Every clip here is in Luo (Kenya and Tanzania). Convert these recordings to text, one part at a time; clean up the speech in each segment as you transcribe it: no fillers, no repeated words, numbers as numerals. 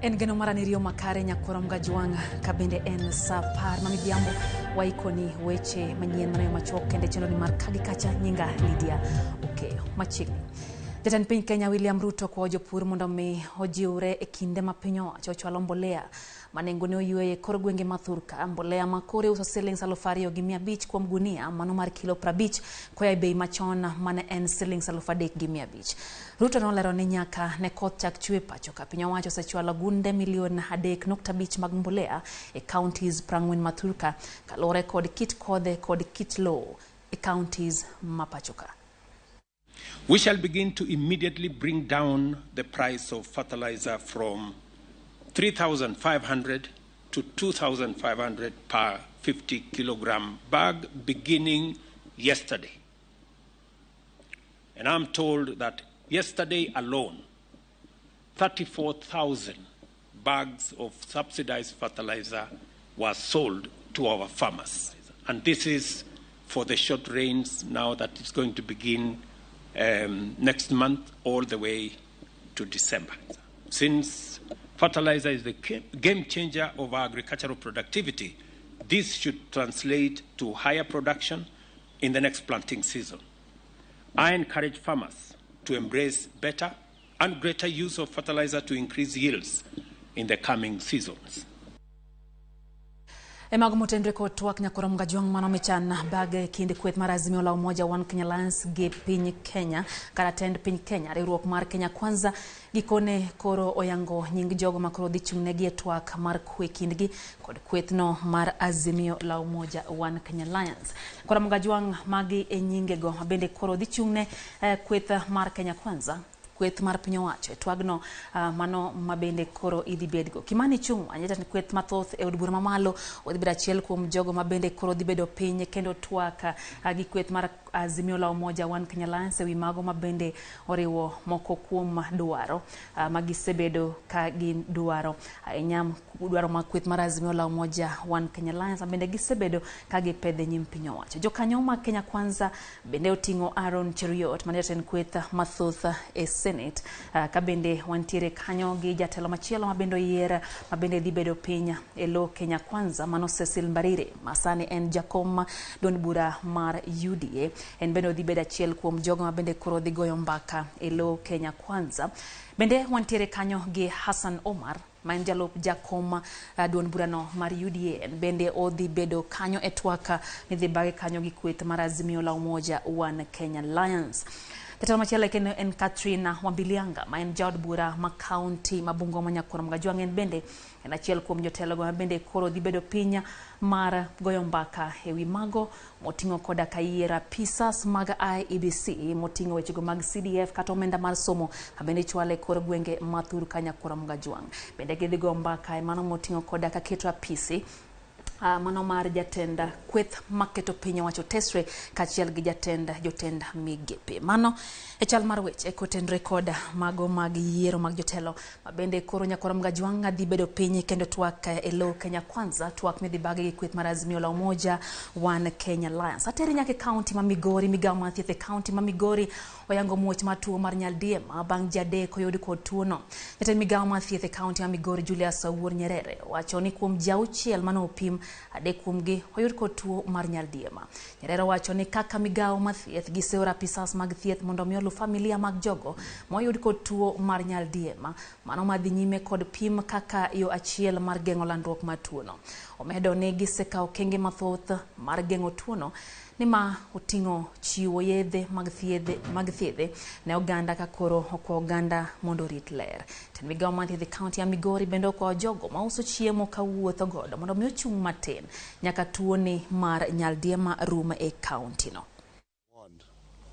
En geno mara ni riyo makare nyakwara Mgajwang' ka bende en sa 10 ma midhiambo waikoni weche manyien manayo machuok kende chenro ni mar kagi kacha nyinga Lydia Okeyo. Machiegni. Jatend piny Kenya William Ruto kwayo jopur mondo mi ojiwre e kinde ma piny owacho chwalo mbolea ma nengone oyweyo e kor gwenge ma thurka. Mbolea ma koro iuso silings 2,500 kuom gunia mano mar kilo 50 koa e bei machon mane en silings 3,500. Ruto nolero ni nyaka ne koth chak chwe pacho ka piny owacho osechwalo gunde milion 3.5 mag mbolea e counties 40 ma thurka kaluwore kod kit kodhe kod kit lowo e counties ma pacho ka. We shall begin to immediately bring down the price of fertilizer from 3,500 to 2,500 per 50 kilogram bag beginning yesterday. And I'm told that yesterday alone, 34,000 bags of subsidized fertilizer were sold to our farmers. And this is for the short rains now that is going to begin next month all the way to December. Since fertilizer is the game changer of our agricultural productivity, this should translate to higher production in the next planting season. I encourage farmers to embrace better and greater use of fertilizer to increase yields in the coming seasons. E mago motenre kod twak nyakwara Mgajwang' mano michan bag kind kweth mar Azimio la Umoja One Kenya Alliance gi piny Kenya kata tend piny Kenya riwruok mar Kenya Kwanza gikone koro oyango nying jogo ma koro dhi chung'negi e twak mar kwe kindgi kod kwethno mar Azimio la Umoja One Kenya Alliance. Koro Mgajwang' magi e nyingego bende koro dhi chung'ne kweth mar Kenya Kwanza kweth mar piny owacho e twagno mano mabende koro idhi bedgo. Kimani Ichung'wa jatend kweth mathoth e od bura mamalo odhi bedo achiel kuom jogo mabende koro dhi bedo piny kendo twak gi kweth mar Azimio la Umoja One Kenya Alliance ewi mago mabende oriwo moko kuom dwaro magisebedo ka gin dwaro ahinya dwaro mag kweth mar Azimio la Umoja One Kenya Alliance mabende gisebedo ka gipedhe nyim piny owacho. Jokanyo mag Kenya Kwanza bende oting'o Aaron Cheruiyot mane jatend kweth mathoth e Senate ka bende wantiere kanyo gi jatelo machielo mabende oyier mabende dhi bedo piny e lo Kenya Kwanza mano Cecil Mbarire ma sani en jakom duond bura mar UDA. En bende odhi bedo achiel kuom jogo mabende koro dhi goyo mbaka e lo Kenya Kwanza. Bende wantiere kanyo gi Hassan Omar ma en jalup jakom duond burano mar UDA. En bende odhi bedo kanyo e twak midhi bage kanyo gi kweth mar Azimio la Umoja One Kenya Alliance. Jatelo machielo kendo en Katrina Wambilianga ma en jaod bura ma kaunti ma Bungoma Nyakwar Mgajwang'. En bende en achiel kuom jotelogo ma bende koro dhi bedo piny mar goyo mbaka ewi mago moting'o koda ka yiero apisas mag IEBC moting'o wechego mag CDF kata omenda mar somo ma bende ichwalo e kor gwenge ma thur ka Nyakwar Mgajwang'. Bende gidhi goyo mbaka e mano moting'o koda ka keto apisi mano mar jatend kweth maketo piny owacho tesre kaachiel gi jatend jotend migepe. Mano e chal mar weche kotenre kod mago mag yiero mag jotelo ma bende koro Nyakwar Mgajwang' dhi bedo piny kendo twak e lo Kenya Kwanza twak midhi bage gi kweth mar Azimio la Umoja One Kenya Alliance. Ateri nyaka e kaunti ma Migori, migawo mar thieth e kaunti ma Migori oyango muoch mar tuo mar nyaldiema bang' ji adek oyud kod tuono. Jatend migawo mar thieth e kaunti ma Migori Julius Awuor Nyerere owacho ni kuom ji 6 mane opim, 3 kuomgi oyud kod tuo mar nyaldiema. Nyerere owacho ni kaka migawo mar thieth giseoro apisas mag thieth mondo mi oluw familia mag jogo moyud kod tuo mar nyaldiema, mano madhi nyime kod pim kaka yo achiel mar geng'o landruok mar tuono. Omedo ni gisekawo okenge mathoth mar geng'o tuono ni ma oting'o chiwo yedhe mag thiedhe ne oganda ka koro okwa oganda mondo orit ler. Tend migawo mar thieth e kaunti ya Migori bende okwayo jogo mauso chiemo kawuotho godo mondo mi ochung' matin nyaka tuoni mar nyaldiema rum e kaunti no.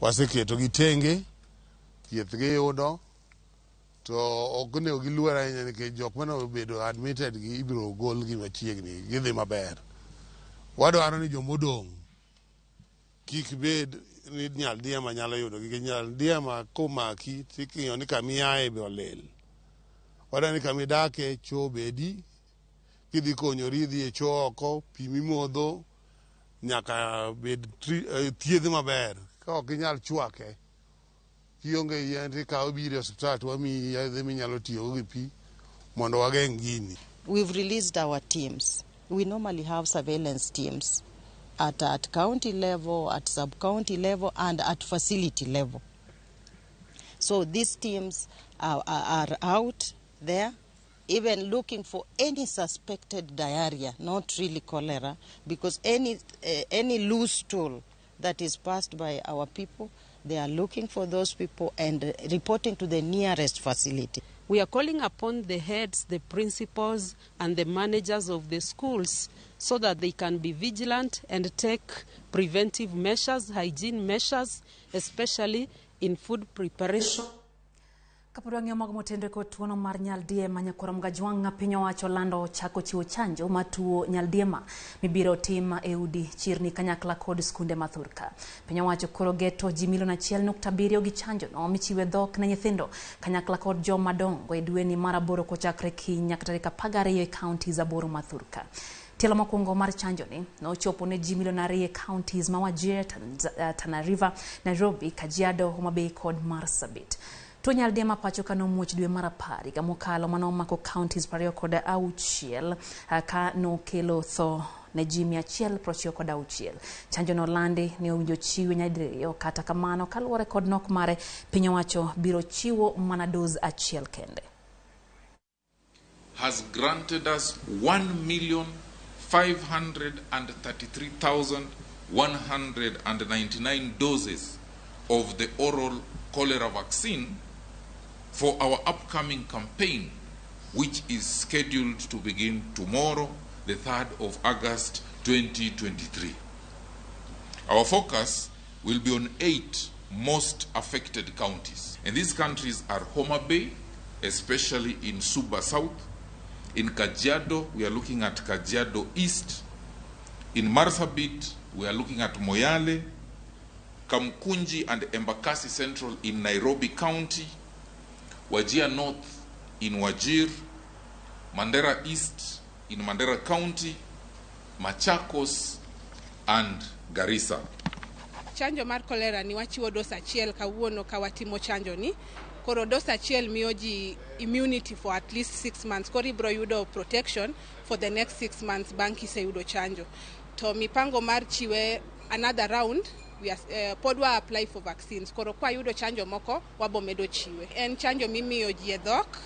Waseketo gi tenge, thieth giyudo, to ok onego giluor ahinya nikech jok mane obedo admitted gi ibiro gol gi machiegni, gidhi maber. Wadwaro ni jomodong' kik bed ni nyaldiema nyalo yudo nikech nyaldiema komaki tiking'iyo ni kama iaye be olil. Wadwaro ni kama idake choo obedi, kidhi konyori idhi e choo oko, pi mimodho nyaka bed thiedh maber. Ka ok inyal chwake, kionge yien tikawe biro e osiptal to wamiyi yedhe minyalo tiyogo gi pi. mondo wageng' gini. We've released our teams. We normally have surveillance teams at county level, at sub-county level, and at facility level. So these teams are out there, even looking for any suspected diarrhea, not really cholera, because any loose stool that is passed by our people, they are looking for those people and reporting to the nearest facility. We are calling upon the heads, the principals, and the managers of the schools so that they can be vigilant and take preventive measures, hygiene measures, especially in food preparation. Kapod wang'iyo mago motenore kod tuono mar nyaldiema, nyakwar Mgajwang' piny owacho lando chako chiwo chanjo mar tuo nyaldiema mibiro tim e udi, chirni kanyakla kod skunde ma thurka. Piny owacho koro geto ji milion 1.7 gi chanjo no michiwe dhok ne nyithindo kanyakla kod joma dongo e dweni mar 8 kochakre kiny nyaka tarik 12 e counties 8 ma thurka. Tielo mokwongo mar chanjo ni nochopo ne ji milion 2 e counties ma Wajir, Tana River, Nairobi, Kajiado, Homa Bay kod Marsabit. Tuo nyaldiema pacho ka nomuoch dwe mar 10 higa mokalo manomako counties 26 ka nokelo tho ne ji 196. Chanjo no landi ne owinjo chiwe nyadiriyo, kata kamano kaluwore kod nok mare, piny owacho biro chiwo mana dose achiel kende. Has granted us 1,533,199 doses of the oral cholera vaccine for our upcoming campaign, which is scheduled to begin tomorrow, the 3rd of August 2023. Our focus will be on 8 most affected counties. And these countries are Homa Bay, especially in Suba South. In Kajiado, we are looking at Kajiado East. In Marsabit, we are looking at Moyale, Kamkunji and Embakasi Central in Nairobi County, Wajir North in Wajir, Mandera East in Mandera County, Machakos and Garissa. Chanjo mar cholera ni wachiwo dos achiel kawuono ka watimo chanjo ni. Koro dos achiel miyo ji immunity for at least 6 months. Koro ibro yudo protection for the next 6 months bang' kiseyudo chanjo. To mipango mar chiwe another round, we are, pod wa apply for vaccines. Koro kwa yudo chanjo moko, wabo medo chiwe. En chanjo mimiyo ji e dhok,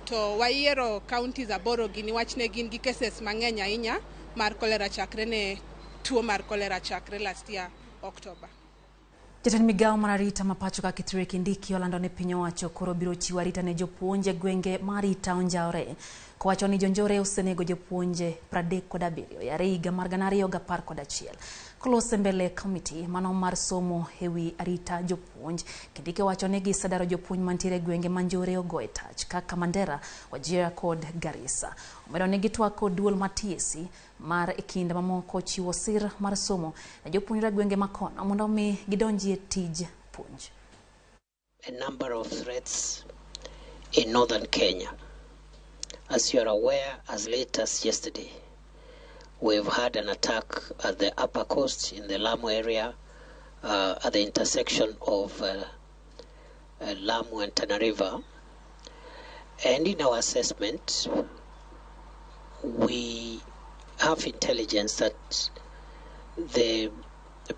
to wayiero counties 8 gi niwach ne gin gi cases mang'eny ahinya mar cholera chakre ne tuo mar cholera chakre last year October. Jatend migawo mar arita ma pacho ka Kithure Kindiki olando ni piny owacho koro biro chiwo arita ne jopuonje e gwenge ma arita onjawre, kowacho ni jonjore osenego jopuonje 37 yare higa mar 2011. Kolose mbele komiti mano mar somo ewi arita jopuonj, Kindiki owacho ni gisedaro jopuonj mantiere e gwenge ma njore ogoye tach kaka Mandera, Wajir kod Garissa. Omedo ni gitwak kod duol mar TSC mar e kinde mamoko chiwo sir mar somo ne jopuonjre e gwenge makono mondo mi gidonjie tij puonj. A number of threats in northern Kenya. As you are aware, as late as yesterday, we've had an attack at the upper coast in the Lamu area, at the intersection of Lamu and Tana River. And in our assessment, we have intelligence that the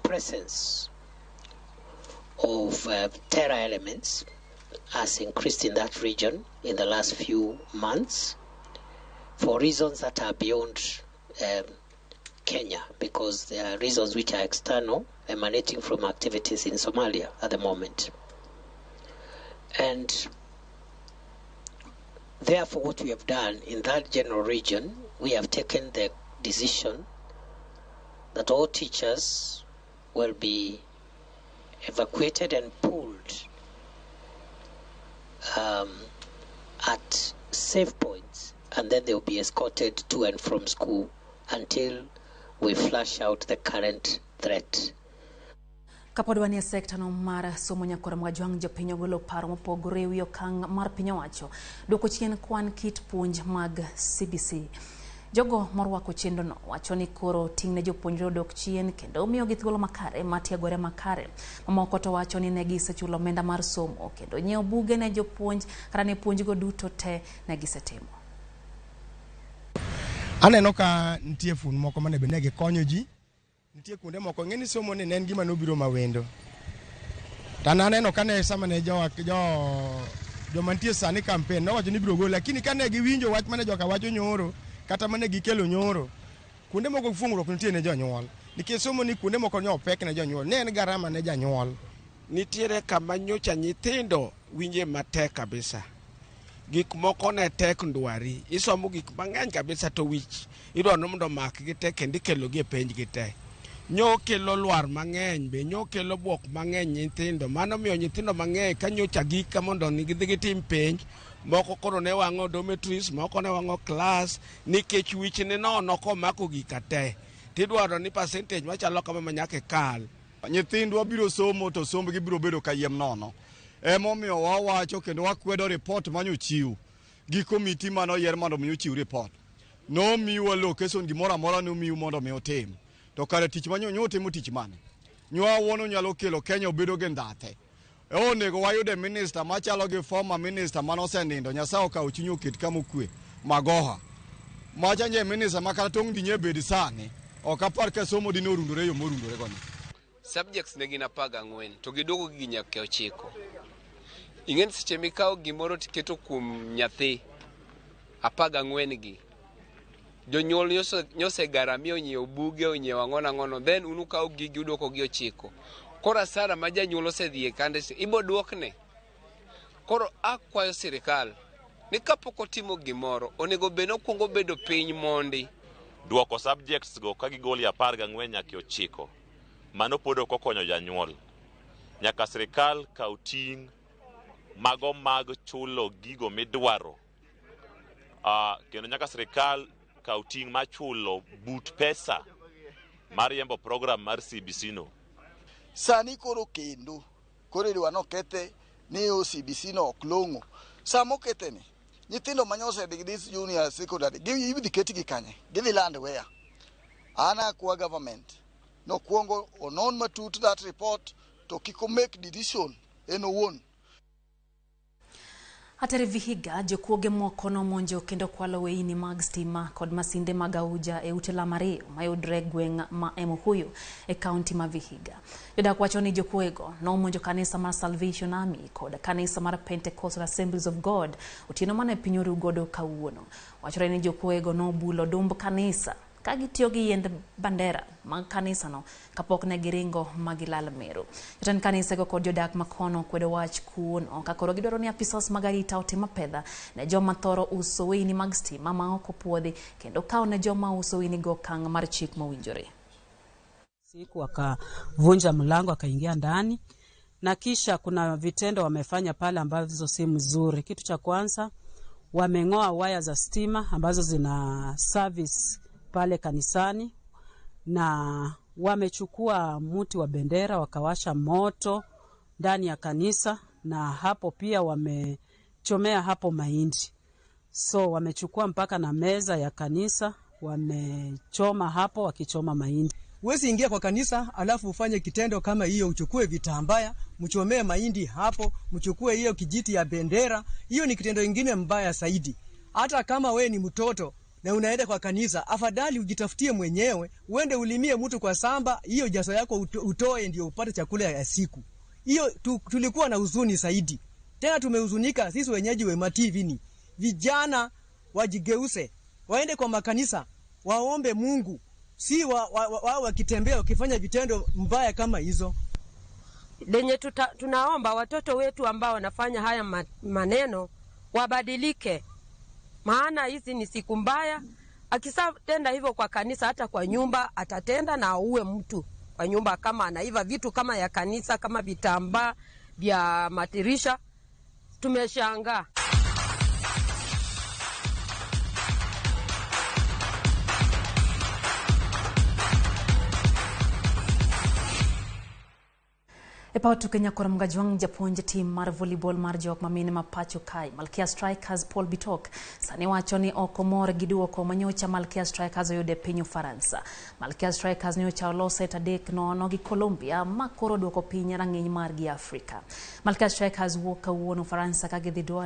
presence of terror elements has increased in that region in the last few months for reasons that are beyond Kenya, because there are reasons which are external, emanating from activities in Somalia at the moment. And therefore, what we have done in that general region, we have taken the decision that all teachers will be evacuated and pooled at safe points, and then they will be escorted to and from school until we flush out the current threat. Kapod wanie sekta no mar somo nyakwar Mgajwang', jopiny ogolo paro mopogore ewi okang' mar piny owacho duoko chien kwan kit puonj mag CBC. Jogo morwako chenro no wacho ni koro ting' ne jopuonjre odok chien kendo miyogi thuolo makare mar tiegore makare. Mamoko to wacho ni ne gisechulo omenda mar somo kendo nyiewo buge ne jopuonj kata ne puonjgo duto te ne gisetimo. Aneno ka nitie fun moko mane be ne gikonyo ji. Nitie kuonde moko ng'e ni somo ni ne en gima nobiro mawendo. To an aneno kane sama ne joma nitie sani campaign nowacho ni ibiro gol, lakini kane giwinjo wach mane joka wacho nyoro kata mane gikelo nyoro, kuonde moko fuong'ruok nitie ne jonyuol. Nikech somo ni kuonde moko ne opek ne jonyuol, ne en garama ne janyuol. Nitiere kama nyocha nyithindo winje matek kabisa. Gik moko ne tek ndwari. Isomo gik mang'eny kabisa to wich idwaro ni mondo omakgi te kendo ikelogi e penj gi te. Nyo kelo lwar mang'eny be nyo kelo buok mang'eny nyithindo. Mano miyo nyithindo mang'eny ka nyocha gik ka mondo gidhi gitim penj, moko koro ne wang'o dormitories, moko ne wang'o class nikech wich ni nono komako gika te. Tidwaro ni percentage machalo kama ma nyaka ikal. Nyithindwa biro somo to sombgi biro bedo kayiem nono. Emomiyo wawacho kendo wakwedo report manyochiw gi komiti manoyier mondo mi ochiw report. Nomiwa location gimoro amora nomiu mondo mi utim. To kare tich manyo utimo tich mane? Nywa wuono nyalo kelo Kenya obedo gi ndhathe. Onego wayude minister machalo gi former minister manosenindo, Nyasaye okawo chunye oket kama okwe, Magoha. Macha nye minister ma kata tong' dinye bed sani, ok apar ka somo dine orundore yo morundore go ni. Subjects ne gin 14 to giduogo gi nyaka 9. Ing'e ni seche mikawo gimoro tiketo kuom nyathi 14 gi, jonyuol nyose garamia onyiewo buge, onyiewo ang'ono ang'ono, then un ukawo gigi uduoko gi 9. Koro asara ma janyuol osedhi e kande ibo duokne. Koro akwayo sirikal ni kapok otimo gimoro onego bed ni okwongo bedo piny mondi. Duoko subjects go ka gigolo 14 nyaka 9, mano pod ok okonyo janyuol. Nyaka sirikal kaw ting' mago mag chulo gigo midwaro. Kendo nyaka sirikal kaw ting' mar chulo but pesa mar riembo program mar CBC no. Sani koro kendo koro idwa nokethe ni CBC no ok long'o. Sama okethe ni nyithindo manyose dhi this junior secondary gidhi ketgi kanye? Gidhi land where? An akwa government nokwongo onon matut that report to kik o make decision en owuon. Atere Vihiga, jokuoge moko nomonjo kendo kwalo weyini mag stima kod masinde mag auja e ute lamo ariyo mayudre gweng' ma Emuhuyu e kaunti ma Vihiga. Jodak wacho ni jokuoyego nomonjo kanisa mar Salvation Army kod kanisa mar Pentecostal Assemblies of God otieno mane piny oru godo kawuono. Wachore ni jokuoyego nobulo dumb kanisa ka gitiyo gi yiend bandera mag kanisano kapok ne giringo ma gilal Meru. Jotend kanisego kod jodak makono kwedo wach kuono ka koro gidwaro ni apisas mag arita otim apedha ne joma thoro uso weyini mag stima ma ok opuodhi kendo kawo ne joma uso weyinigo okang' mar chik mowinjore. Siku wakavunja mlango akaingia ndani, na kisha kuna vitendo wamefanya pale ambazo si mzuri. Kitu cha kwanza, wameng'oa waya za stima ambazo zina service pale kanisani, na wamechukua muti wa bendera wakawasha moto ndani ya kanisa, na hapo pia wamechomea hapo mahindi. So wamechukua mpaka na meza ya kanisa wamechoma hapo, wakichoma mahindi. Huwezi ingia kwa kanisa alafu ufanye kitendo kama hiyo, uchukue vitambaya mchomee mahindi hapo, mchukue hiyo kijiti ya bendera. Hiyo ni kitendo ingine mbaya zaidi. Hata kama we ni mtoto na unaenda kwa kanisa, afadhali ujitafutie mwenyewe, uende ulimie mtu kwa samba, hiyo jaso yako utoe ndio upate chakula ya siku. Hiyo tulikuwa na huzuni zaidi. Tena tumehuzunika sisi wenyeji wa TV. Vijana wajigeuze, waende kwa makanisa, waombe Mungu, si wakitembea wakifanya vitendo mbaya kama hizo. Lenye tunaomba watoto wetu ambao wanafanya haya maneno wabadilike. Maana hizi ni siku mbaya. Akisatenda hivyo kwa kanisa, hata kwa nyumba atatenda na auwe mtu kwa nyumba, kama anaiva vitu kama ya kanisa, kama vitambaa vya matirisha. Tumeshangaa. E paw tuke Nyakoro Mgajwang' japuonj tim mar volleyball mar jok mamine ma pacho kae Malkia Strikers Paul Bitok sani wacho ni ok omor gi duoko manyocha Malkia Strikers oyudo e piny Ufaransa. Malkia Strikers nyocha olo set 3-0 gi Colombia ma koro duoko piny rang'iny margi Afrika. Malkia Strikers wuok kawuono Ufaransa ka gidhi dwaro